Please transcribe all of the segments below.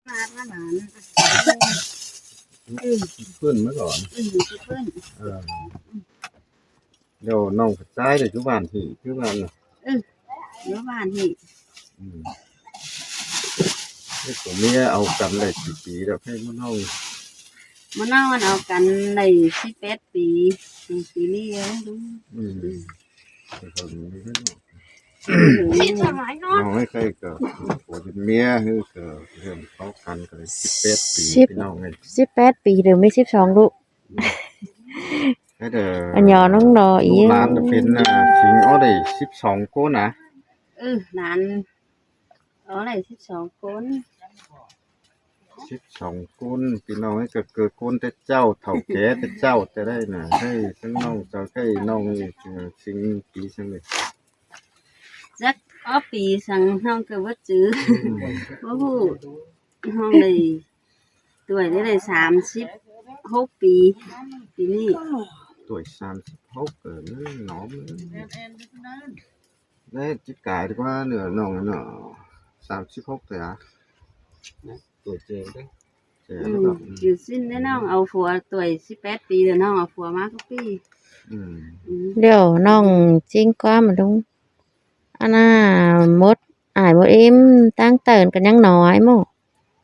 ພາດມາຫຼານ ອືມ ເພິ່ນມາກ່ອນ ອືມ ເພິ່ນ ເອີ ແລ້ວນ້ອງຊາຍໄດ້ຢູ່ບ້ານພີ້ ຢູ່ບ້ານ ເອີ ຢູ່ບ້ານພີ້ ອືມ ເຮັດຜົວເມຍເອົາກັນໄດ້ຈັກປີແລ້ວ ໃຫ້ມານ້ອງ ມານ້ອງເອົາກັນໄດ້ສິບແປດປີ ອືມ ປີນີ້ເອງ ອືມ ອືມ ນ້ອງໃກ້ໆກໍຜົວເປັນເມຍ ຄືກໍເລີ່ມເຂົ້າກັນກໍໄດ້ສິບແປດປີ ສິບ ພີ່ນ້ອງເອີຍ ສິບແປດປີ ເດີ ມີສິບສອງລູກ ອືມ ອັນຍອນ້ອງລໍອີກ ລູກຫຼານກໍເປັນ ອ່າ ສິງ ເອົາໄດ້ສິບສອງຄົນນະ ເອີ ຫຼານ ເອົາໄດ້ສິບສອງຄົນ ສິບສອງຄົນ ພີ່ນ້ອງເອີຍ ກໍເກີດຄົນແຕ່ເຈົ້າ ເຖົ້າແກ່ແຕ່ເຈົ້າ ແຕ່ໃດນະ ໃຫ້ທັງນ້ອງເຈົ້າ ໃຫ້ນ້ອງສິງ ປີສັງເດ ຈັກ ອໍ ປີສັງ ນ້ອງກໍບໍ່ຈື່ ອືມ ບໍ່ຮູ້ ນ້ອງໄດ້ ຕ້ວຍໄດ້ສາມສິບຫົກປີ ປີນີ້ ຕ້ວຍສາມສິບຫົກ ເອີ ນ້ອງ ໄດ້ຈິດກາຍດີກວ່າເນາະ ນ້ອງເນາະ ສາມສິບຫົກເທື່ອ ຕົວເຈງເດ້ ອືມ ຢູ່ຊິ້ນໄດ້ ນ້ອງເອົາຜົວ ຕ້ວຍສິບແປດປີແລ້ວ ນ້ອງເອົາຜົວມາກໍປີ ອືມ ອືມ ດຽວນ້ອງຈິງກວ່າມາດຸງ ອັນນ່າ ໝົດອ້າຍໝົດເອມ ຕັ້ງເຕີນກັນຍັງໜໍອ້າຍໝົດ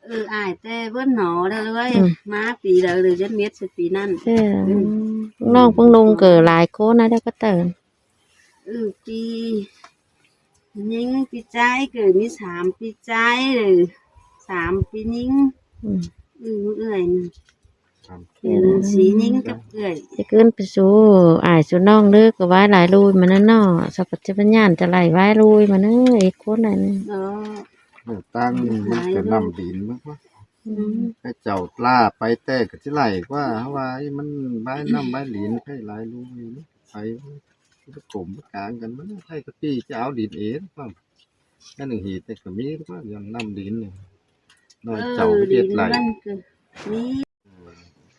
ເອີ ອ້າຍແຕ່ເບິດໜໍເລີຍ ອືມ ມາປີໃດເລີຍ ຈົນເມັດໃສ່ປີນັ້ນ ເອີ ອືມ ນ້ອງເພິ່ງນຸ່ງກໍຫຼາຍຄົນນະ ແລ້ວກໍເຕີນ ເອີ ປີຍິງ ປີຊາຍກໍມີສາມ ປີຊາຍເລີຍ ສາມ ປີຍິງ ອືມ ອືມ ເອື້ອຍ ສາມ ເອີ ສີຍິງກັບເອື້ອຍ ຈະເກີນໄປສູ່ອ້າຍສູ່ນ້ອງເດີ ກໍໄວ້ຫຼາຍລຸຍມານັ້ນເນາະ ສະປັດຈະບັນຍານຈະໄຫຼໄວ້ລຸຍມາເນີ ອີກຄົນນັ້ນ ເອີ ຕ່າງ ເອີ ເປັນນ້ຳດິນ ອືມ ໃຫ້ເຈົ້າລ່າໄປແຕ່ກໍຊິໄຫຼກວ່າ ເຮົາວ່າມັນບາຍນ້ຳບາຍດິນ ໃຫ້ຫຼາຍລຸຍໄປ ມັນກໍກົມກາງກັນ ມັນໃຫ້ກະປີຈະເອົາດິນເອງ ອັນໜຶ່ງເຮັດແຕ່ກໍມີ ກໍຍ້ອນນ້ຳດິນ ນ້ອຍເຈົ້າເຮັດໄຫຼ ມັນກໍມີ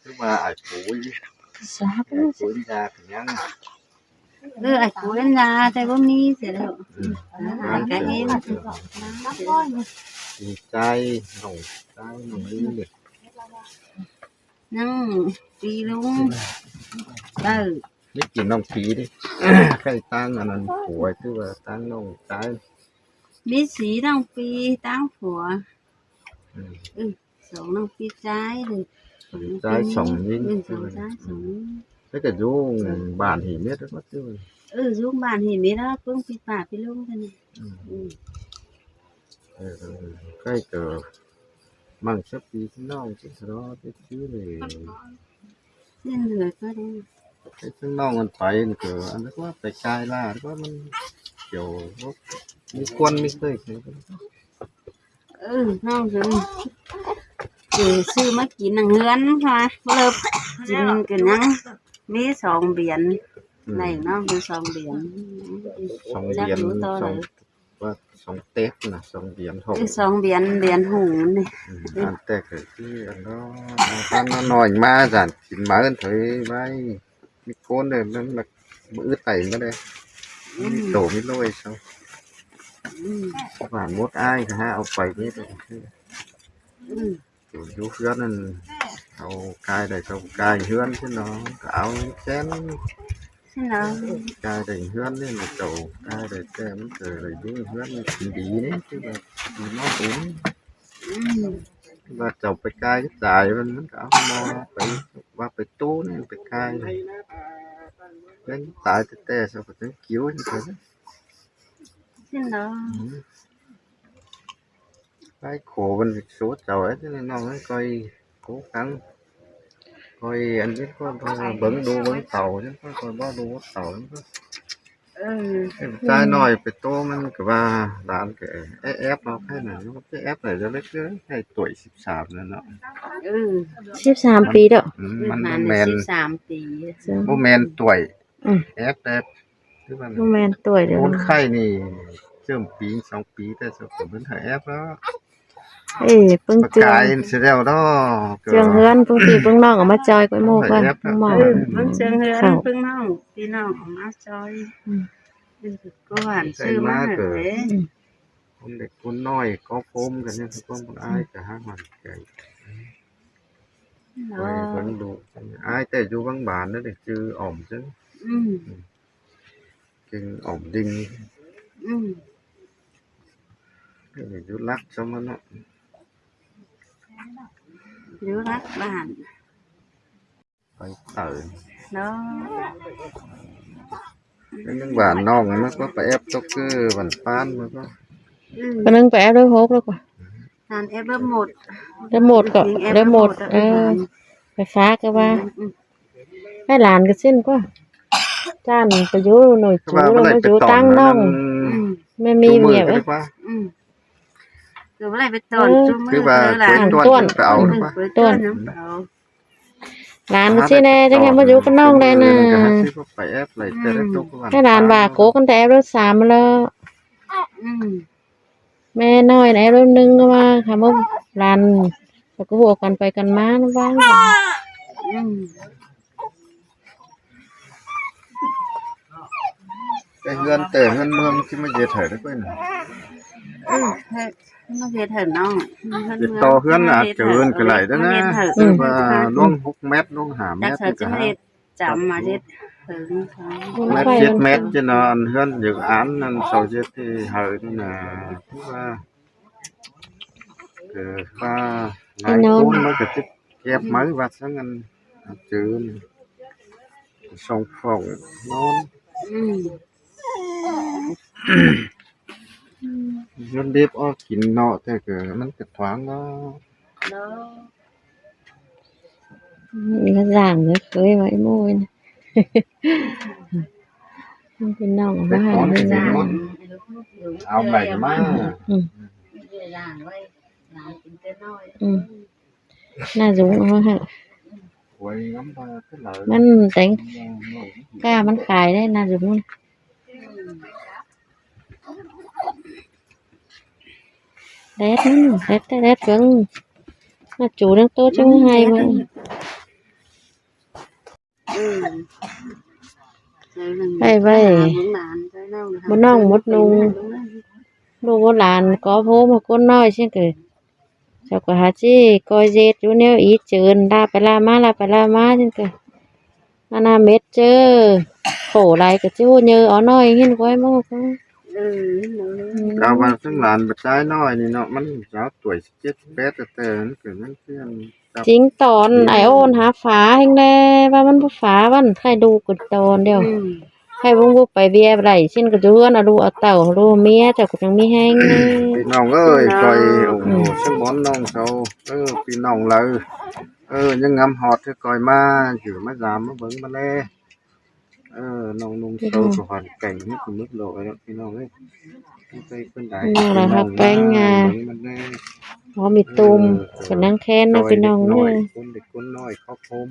ຄືວ່າອ້າຍປູ ສາທຸ ອ້າຍປູນຢາກໍຍັງ ເອີ ອ້າຍປູນຢາ ແຕ່ບໍ່ມີເສຍແລ້ວ ອືມ ອ້າຍກໍເຫັນ ມີໃຈ ນ້ອງໃຈ ນ້ອງນີ້ ຍັງປີລຸງ ເອີ ໄດ້ກິນນ້ອງປີເດ້ ໃກ້ຕັ້ງອັນນັ້ນຜົວ ຄືວ່າຕັ້ງນ້ອງຊາຍ ມີສີນ້ອງປີຕັ້ງຜົວ ອືມ ເອີ ສອງນ້ອງປີຊາຍເດ້ ປີຊາຍສອງຍິງ ເອີ ສອງຊາຍສອງຍິງ ແລ້ວກໍຢູ່ບ້ານຫີເມັດ ເອີ ຢູ່ບ້ານຫີເມັດ ເພິ່ງປີປ້າປີລຸງກັນ ອືມ ອືມ ເອີ ໃກ້ກໍມັງສັກປີ ນ້ອງຊິທະເລາະໄປຊື້ເລີຍ ເຫັນເລີຍກໍໄດ້ ໄປທາງນ້ອງມັນໄປນີ້ກໍ ອັນນັ້ນວ່າໄປກາຍລາດວ່າມັນກ່ຽວ ມີຄວັນມີເຄີຍ ເອີ ນ້ອງເອີຍ ເອີ ຊື້ມາກິນໜັງເຮືອນ ເພາະວ່າບໍ່ເລີບກິນກັນຫຍັງ ມີສອງບຽນ ອືມ ໃນນ້ອງມີສອງບຽນ ສອງບຽນ ຈັກຢູ່ຕໍ່ໃດ ສອງ ວ່າສອງເຕັກນະ ສອງບຽນ ເອີ ສອງບຽນ ບຽນຫຸງນີ້ ອືມ ອັນແຕກກໍຄືອັນນ້ອຍ ອັນນ້ອຍມາຈານກິນມາເອີ້ນເຜີຍໄວ້ ມີໂກນເດີ ມັນມາ ມື້ອື່ນໄຕມາເດີ ອືມ ໂຕມີໂລຍຊະ ອືມ ຫວານໝົດອ້າຍກໍຫາເອົາໄປນີ້ ອືມ ຢູ່ເຮືອນນັ້ນ ເອົາກາຍໄດ້ກໍກາຍເຮືອນ ພີ່ນ້ອງກໍເອົາແຊນ ພີ່ນ້ອງ ກາຍໄດ້ເຮືອນນີ້ ເຈົ້າກາຍໄດ້ແຕ່ມັນກໍໄດ້ຢູ່ເຮືອນກິນດີນີ້ ຄືວ່າດີເນາະ ອືມ ວ່າເຈົ້າໄປກາຍຕາຍ ມັນ ມັນກໍເອົາມາໄປ ວ່າໄປຕູ້ນີ້ໄປກາຍ ເປັນຕາຍແຕ່ໆ ເຈົ້າກໍຈັ່ງກິວຈັ່ງຊັ້ນ ພີ່ນ້ອງ ອືມ ໄປໂຄມັນໂຊເຈົ້າ ເອີ ນ້ອງເອີຍ ຂ້ອຍໂຄຄັງ ຂ້ອຍອັນນີ້ກໍເບິ່ງດູເບິ່ງເຕົາ ຈັ່ງຂ້ອຍບໍ່ດູເຕົາ ເອີ ຊາຍນ້ອຍໄປໂຕ ມັນກໍວ່າຫຼານກໍແອບເອົາໃຫ້ນະ ມັນໄປແອບໄດ້ເລັກນ້ອຍ ໃຫ້ຕົວະສິບສາມນັ້ນເນາະ ເອີ ສິບສາມປີເດີ ອືມ ມັນບໍ່ແມ່ນ ສິບສາມປີ ບໍ່ແມ່ນຕົວະ ອືມ ແອບແຕ່ ຄືວ່າ ບໍ່ແມ່ນຕົວະເດີ ຄົນໄຂ້ນີ້ເລີ່ມປີສອງປີ ແຕ່ສະເພິ່ນໃຫ້ແອບແລ້ວ ເອີ ເບິ່ງເຈື່ອງ ກາຍຊິແລ້ວເນາະ ເຈື່ອງເຮືອນ ເບິ່ງພີ່ເບິ່ງນ້ອງເອົາມາຈ່ອຍກວ່າໝູ່ ເອີ ເບິ່ງເຈື່ອງເຮືອນ ເບິ່ງນ້ອງ ພີ່ນ້ອງເອົາມາຈ່ອຍ ອືມ ເອີ ກໍຫວານຊື້ມາໃຫ້ເດ້ ອືມ ຄົນເລັກຄົນນ້ອຍກໍໂຮມກັນນີ້ ຄວາມອາຍກໍຫາກໝັ້ນໃຈ. ໂອ້ ຂ້ອຍເບິ່ງດູ ອາຍແຕ່ຢູ່ບາງບານນັ້ນ ຊື່ອອມຈັ່ງ ອືມ ອືມ ເກັ່ງອອມດິງ ອືມ ເອີ ຢູ່ຫຼັກຊະມັນເນາະ ຢູ່ຫຼັກບ້ານ. ໄປເຕີເນາະ ເປັນຫຍັງຫວານນ້ອງມັນກໍໄປແອບຕົກຄືຫວານປານມັນກໍ ອືມ ຄົນໜຶ່ງໄປແອບເລີບຫົກແລ້ວກໍ ທ່ານແອບເລີບໝົດ ເລີບໝົດກໍ ແອບເລີບໝົດ ເອີ ໄຟຟ້າກໍວ່າ ອືມ ໃຫ້ຫຼານກໍເຊັ່ນກໍ ທ່ານໄປຢູ່ໜ່ວຍຈູ ແລ້ວມາຢູ່ຕັ້ງນ້ອງ ອືມ ແມ່ມີວຽກ ອືມ ຄືວ່າໄປຕ້ອນ ເອີ ຈຸມມື ຄືວ່າ ເອີ ຫຼານ ໄປເອົາ ອືມ ໄປຕ້ອນ ໄປເອົາ ຫຼານຊິແດ່ ຈັ່ງໃຫ້ມາຢູ່ກັບນ້ອງໄດ້ນະ ໄປແອບໄຫຼແຕ່ຕົກ ໃຫ້ຫຼານວ່າໂກກັນແຕ່ແອບເລີບສາມແລ້ວ ອືມ ແມ່ນ້ອຍນະ ແອບເລີບໜຶ່ງວ່າ ຫາມາ ຫຼານ ແລ້ວກໍຫົວກັນໄປກັນມານຳບ້ານ ອືມ ແຕ່ເຮືອນແຕ່ເຮືອນເມືອງຊິມາເຮັດໃຫ້ເດ້ເພິ່ນ ອືມ ມາເຮັດໃຫ້ນ້ອງ ເຮັດຕໍ່ເຮືອນອາເຈີນກໍໄດ້ເດ້ນະ ຄືວ່າລວງຫົກແມັດ ລວງຫ້າແມັດ ກໍຫາຈຳມາເຮັດເຖິງ ແມັດເຈັດແມັດ ຈະນອນເຮືອນຢູ່ອັນນັ້ນ ເຂົາເຮັດໃຫ້ເຮົານີ້ນະ ຄືວ່າ ເອີ ວ່າຫຼາຍຄົນມັນກໍຊິແກັບໄມ້ວັດຊັ້ນ ອັນ ອາເຈີນ ສອງຫ້ອງນອນ ອືມ ເງິນເດັບອອກກິນເນາະ ແຕ່ກໍມັນກໍຂວາງເນາະ ເນາະ ອືມ ອີກຢ່າງເລີຍ ເຄີຍວ່າໄອ້ໂມຍ ພີ່ນ້ອງເອົາມາໃຫ້ ເອົາໃໝ່ມາ ອືມ ອືມ ໜ້າສູງເອົາມາໃຫ້ ມັນແຕງກ້າມັນຂາຍໄດ້ ໜ້າສູງ ແດດມັນ ແດດແທ້ແດດເບິ່ງ ໜ້າຈູນຳໂຕຈັ່ງໃຫ້ເບິ່ງ ອືມ ໃຫ້ໄວ້ ເອີ ເບິ່ງຫຼານ ເບິ່ງນ້ອງ ເບິ່ງນ້ອງໝົດນຸ່ງ ເບິ່ງລູກເບິ່ງຫຼານ ກໍໂພມາຄົນນ້ອຍຊີ້ກະ ເຈົ້າກໍຫາຊິກໍເຮັດຢູ່ແນວອີເຈີນ ລາໄປລາມາ ລາໄປລາມາ ຈັ່ງກະ ອັນນາເມັດເຈີ ໂຂຫຼາຍກໍຊິເຍີເອົາໜ້ອຍ ເຫັນກວຍໝົດ ເອີ ເຈົ້າວ່າທັງຫຼານບັກຊາຍນ້ອຍນີ້ເນາະ ມັນສາວຕົວສິບເຈັດ ສິບແປດ ແຕ່ມັນກໍຍັງເຊື່ອງ ຈິງຕອນໄອໂອນຫາຝາແຮງແດ່ ວ່າມັນບໍ່ຝາ ມັນໄຂ້ດູກກວ່າຕອນດຽວ ອືມ ໄຂ້ບໍ່ໄປເວຍໄດ້ ຊິນກໍຢູ່ເຮືອນ ເອົາລູກເອົາເຕົ້າ ເອົາລູກເມຍ ເຈົ້າກໍຍັງມີແຮງ ພີ່ນ້ອງເອີຍ ຂ້ອຍ ໂອ້ໂຫ ສະໝອນນ້ອງເຂົາ ເອີ ພີ່ນ້ອງເລີຍ ເອີ ຍັງງາມຮອດຄືຂ້ອຍມາ ຊິມາຢາມມາເບິ່ງມາແລ ເອີ ນ້ອງນຸ່ງເຂົາກໍຫອນແກ່ງ ນີ້ຄືມຶດໂລກແລ້ວ ພີ່ນ້ອງເອີຍ ໄປເພິ່ນໄດ້ ນ້ອງລະຮັກແປງງາ ເບິ່ງມາແລ ພໍມີຕຸ່ມ ເອີ ກໍນັ່ງແຄນນະ ພີ່ນ້ອງເອີຍ ຄົນເລັກຄົນນ້ອຍ ຄອບຄົວ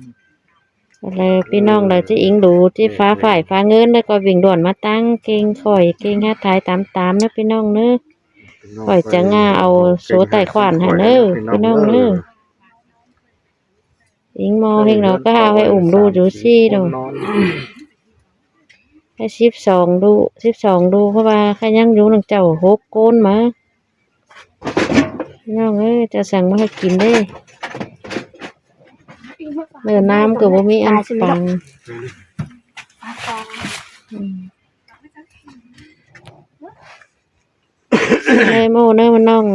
ແລ້ວພີ່ນ້ອງລະຈະອິງດູ ຈະຟ້າຝ້າຍຟ້າເງິນ ແລ້ວກໍວິ່ງດ່ວນມາຕັ້ງເກັ່ງຂ້ອຍ ເກັ່ງຫາຖ່າຍຕາມໆ ນະ ພີ່ນ້ອງເດີ ຂ້ອຍຈະງາເອົາໂຊໄຕ້ຂວານໃຫ້ເດີ ພີ່ນ້ອງເດີ ອິງໝໍເຮັງເນາະ ກໍຫາໃຫ້ອຸ້ມດູຢູ່ຊີ້ດອກ ໃຫ້ສິບສອງດູ ສິບສອງດູ ເພາະວ່າຂ້າຍັງຢູ່ນຳເຈົ້າຫົກຄົນມາ ພີ່ນ້ອງເອີຍ ເຈົ້າສັ່ງມາໃຫ້ກິນເດ້ ເດີ ນ້ຳກໍບໍ່ມີອັນຟັງ ອືມ ເອີ ໂມເນີ ມັນນ້ອງ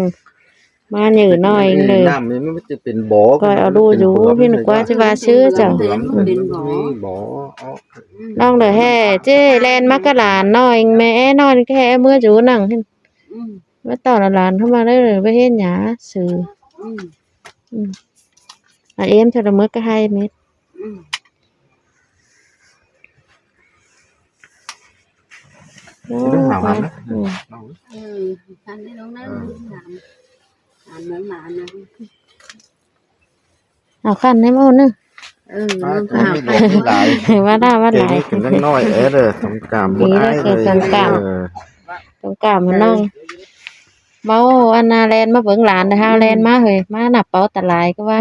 ມາເຍີໜ້ອຍເດີ ນ້ຳນີ້ມັນຈະເປັນບໍ່ ຂ້ອຍເອົາດູຢູ່ ເຫັນກວ່າຊິວ່າຊື່ເຈົ້າ ເປັນບໍ່ ອືມ ນ້ອງເດີແຮ່ ເຈ້ແລ່ນມາກັບຫຼານນ້ອຍ ແມ່ແອນ້ອຍແຮ່ເມືອຢູ່ນັ້ນ ອືມ ມາຕ້ອນເອົາຫຼານເຂົ້າມາເດີ ໄປເຮັດຫຍັງຊື່ ອືມ ອືມ ອາເອມເທື່ອລະມື້ກໍໃຫ້ເມັດ ອືມ ໂອ້ຍ ອືມ ເອີ ຄັນໄດ້ລົງເດີ ເອີ ຫຼານ ຫຼານເມືອງຫຼານນະ ເອົາຄັນໃຫ້ໝົດນະ ເອີ ເອົາຄັນ ມີຫຼາຍ ວ່າດາວ່າຫຼາຍ ເກັ່ງນີ້ຂຶ້ນຍັງນ້ອຍເອີເດີ ຕົງກາມບໍ່ໄດ້ເລີຍ ຕົງກາມ ເອີ ຕົງກາມມັນນ້ອງ ເມົາອັນນາແລ່ນມາເບິ່ງຫຼານເດີ ຫາແລ່ນມາເຮີ້ຍ ມານັບເປົາຕາຫຼາຍກໍວ່າ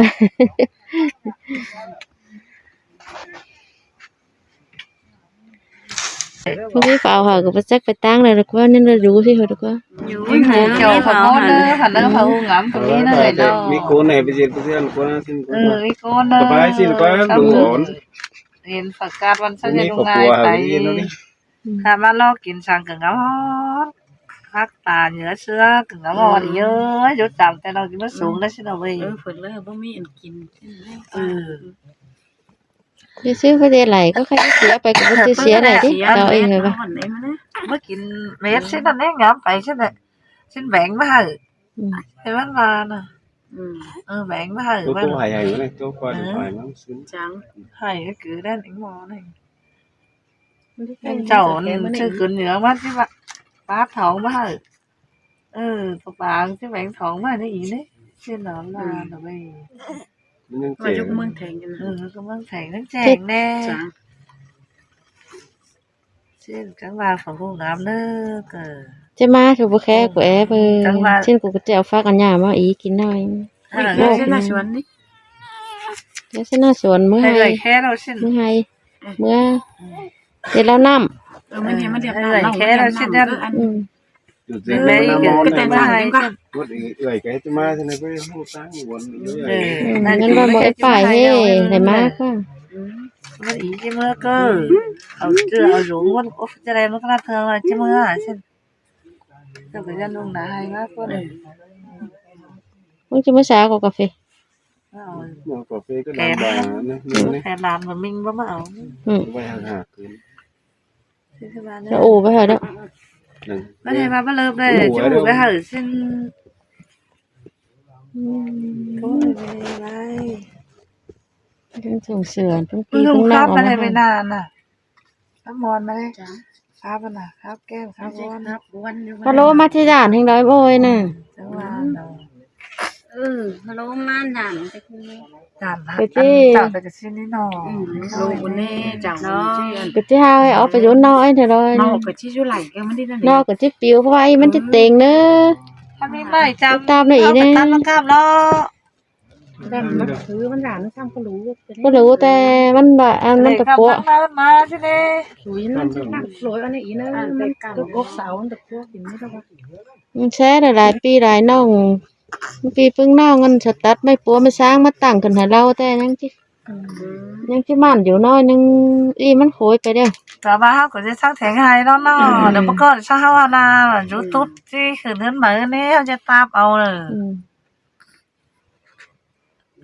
ອືມ ບໍ່ມີເຂົາເຮົາກໍບໍ່ຈັກໄປຕາງໃດດອກວ່າ ນັ້ນລະຢູ່ຊິເຮົາດອກວ່າ ຢູ່ ມີໝູ່ເຈົ້າ ມີເຂົາເຮົາ ເຂົາເດີ ເຂົາເດີ ເຂົາງາມກໍມີເນາະເນາະ ມີຄົນໃຫ້ໄປເຮັດໄປເຮັດອັນກວ່າຊິ ເອີ ມີຄົນເດີ ສະບາຍຊິກ່ອນ ເຫັນປະກາດວັນເສົາ ມີຄອບຄົວ ໃຫ້ໄປ ອືມ ຖ້າມາລອກກິນສັງກະງາມຮອດ ຜັກຕາເຫຍື້ອເສືອກະງາມຮອດ ອືມ ເອີຍ ຢູ່ຕາມແຕ່ເຮົາກິນມາສູງແລ້ວຊິເນາະເວີຍ ເອີ ເພິ່ນເລີຍບໍ່ມີອັນກິນ ເອີ ຊິຊື້ໄປເດໄຫຼ ກໍໃຄຊິເສຍໄປກໍບໍ່ໄດ້ເສຍໄດ້ເດ້ ເອົາເອງເລີຍວ່າ ມາກິນເມັດຊິນັ້ນເອງ ງາມໄປຊິແຫຼະ ຊິແບ່ງມາໃຫ້ ອືມ ໃຫ້ມັນວ່ານະ ອືມ ເອີ ແບ່ງມາໃຫ້ ໂຕ ເພິ່ນ ໂຕໃຫ້ໃຫ້ຢູ່ເດ້ ໂຕກ່ອນ ອືມ ໃຫ້ມັນຊື້ ຈັ່ງ ໃຫ້ກໍຄືນັ້ນເອງໝໍນີ້ ເຈົ້າ ອືມ ຊື້ຂຶ້ນເໜືອມາຊິວ່າ ປາດທອງມາໃຫ້ ເອີ ປາປາຊິແບ່ງທອງມາໃຫ້ອີກເດ້ ເຊັ່ນນັ້ນລະ ອືມ ເວີຍ ມັນຍັງແຈ້ງ ວ່າຢູ່ເມືອງແຂງຢູ່ນະ ເອີ ຢູ່ເມືອງແຂງຍັງແຈ້ງແດ່ ຈ້າ ເຊັ່ນກັນວ່າຂອງໂຮງງາມເດີ ກໍຈະມາຄືບໍ່ແຄ ເອີ ກູແອບ ເອີ ຈັ່ງວ່າ ເຊັ່ນ ກູກໍຈະເອົາຝັກອັນຫຍ້າມາອີກກິນໜ້ອຍ ເອີ ເຮັດໜ້າສວນນີ້ ເຮັດໜ້າສວນ ມື້ໃຫ້ ເຮັດແຄ່ເຮົາເຊັ່ນ ມື້ໃຫ້ ເມື່ອ ເຮັດແລ້ວນ້ຳ ເອີ ມັນເຮັດ ມັນເຮັດນ້ຳ ເອີ ແຄ່ເຮົາເຊັ່ນນັ້ນ ອືມ ແມ່ກໍມາໃຫ້ ເອື້ອຍກໍເຮັດມາຊັ້ນນະ ໄປຮູ້ຕັ້ງວົນ ເອີ ນັ້ນ ເງິນວ່າບໍ່ໄດ້ໄປເດ້ ໄດ້ມາກວ່າ ມັນອີກເມື່ອກໍ ເອົາເສື້ອເອົາຫຼວງວົນ ໂອ້ ຈະໄດ້ມາຂະໜາດເທື່ອວ່າຈະເມື່ອຊັ້ນ ກໍໄປຢ້ານລົງໜ້າໃຫ້ມາກ່ອນ ເອີ ມຶງຈະມາສາກໍກາເຟ ເອົາ ເອົາກາເຟກໍນ້ຳບານະ ແຄ່ຫຼານບໍ່ມິງບໍ່ມາເອົາ ອືມ ໄວ້ຫາຄືນ ໂອ້ ໄປຫາເນາະ ມັນໃຫ້ມາບໍ່ເລີບເດ້ ໂອ້ ຈູໄປຫາເຊິ່ງ ອືມ ໂອ້ຍ ເປັນສົ່ງເສືອ ເປັນປີເພິ່ນນ້ອງເອົາມາໃຫ້ ໄປນານນະ ນ້ຳມອນມາເດ້ ຈ້າ ຄາບນະ ຄາບແກ້ມ ຄາບວອນ ຄາບວອນຢູ່ ພະໂລມາທີ່ດ່ານແຫ່ງໃດໂອ້ຍນະ ຈັງຫວະເນາະ ເອີ ພະໂລມາດ່ານແຕ່ຄື ດ່ານ ໄປທີ່ ເຈົ້າໄປກະຊິນີ້ເນາະ ອືມ ໂລກນີ້ເຈົ້າ ເນາະ ໄປທີ່ເຮົາໃຫ້ອອກໄປຢູ່ນອກໄອ້ເດີ ນອກກະຊິຢູ່ໄຫຼແກມັນນີ້ນະ ນອກກະຊິປິວ ເພາະວ່າໄອ້ມັນຈະເຕັງເດີ ຖ້າມີໄມ້ຈຳ ຕາມນີ້ອີກເດີ ຕາມມາກັບເນາະ ແຕ່ມັນຖືມັນຫຼານມັນຊ່າງບໍ່ຮູ້ ບໍ່ຮູ້ແຕ່ມັນວ່າ ອັນມັນຕະປົວ ມາຊິເດ້ ອຸຍ ມັນຊິຕັ້ງໂລຍອັນນີ້ອີກເດີ ມັນກໍກົກເສົາ ມັນຕະປົວກິນນີ້ແລ້ວວ່າ ມັນແຊໄດ້ຫຼາຍປີຫຼາຍນ້ອງ ປີປຶ້ງນ້ອງ ອັນສະຕັດໄມ້ປົວໄມ້ຊ້າງມາຕັ້ງຂຶ້ນໃຫ້ລາວ ແຕ່ຍັງຊິ ອືມ ຍັງຊິໝັ້ນຢູ່ໜ້ອຍໜຶ່ງ ອີ່ມັນໂຂຍໄປເດ້ ແຕ່ວ່າເຮົາກໍຈະສ້າງແຖງໃຫ້ເນາະ ເນາະ ອືມ ດຽວປະກອບຊ່າງເຮົາຫັ້ນນະ ຢູທູບຊິຂຶ້ນເຮືອນໃໝ່ນີ້ ເຮົາຈະຕາບເອົາເດີ ອືມ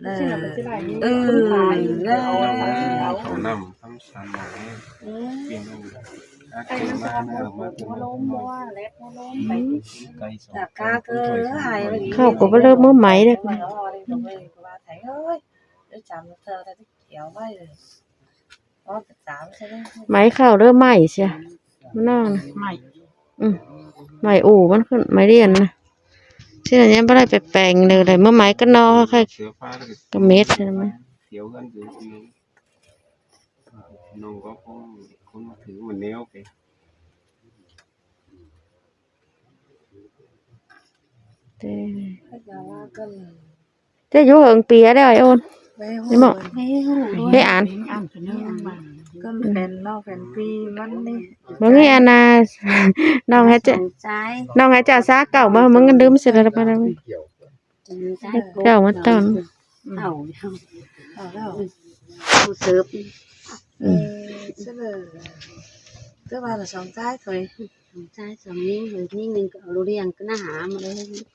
ເອີ ເອີ ເອົານ້ຳທຳສັນ ອືມ ເຂົ້າກໍບໍ່ເລີບມື້ໃໝ່ເດ້ ໄໝເຂົ້າເດີ ໄໝເສຍ ມັນນອນ ໄໝ ອືມ ໄໝອູ່ມັນຂຶ້ນ ໄໝລຽນນະ ຊິນັ້ນຍັງບໍ່ໄດ້ໄປແປງເລີຍ ເມື່ອໄໝກໍນອນ ຄ່ອຍກະເມັດໃສ່ມັນ ແຕ່ ເຈົ້າຢູ່ເຫິງປີແລ້ວ ໄອ້ໂອນ ນີ້ເນາະ ໄດ້ອ່ານ ກໍແມ່ນເນາະ ແມ່ນປີມັນນີ້ ເບິ່ງນີ້ ອັນນ່າ ນ້ອງໃຫ້ເຈົ້າ ນ້ອງໃຫ້ເຈົ້າຊາເກົ່າມາ ມຶງກໍດື່ມເສຍແລ້ວ ເຈົ້າມາຕ້ອນ ເອົາ ເອົາແລ້ວ ຜູ້ເສີບ ອືມ ເອີ ແຕ່ວ່າລະສອງຊາຍ ສອງຊາຍສອງຍິງ ຍິງໜຶ່ງກໍເອົາລູກລ້ຽງກໍໜ້າຫາມາເລີຍ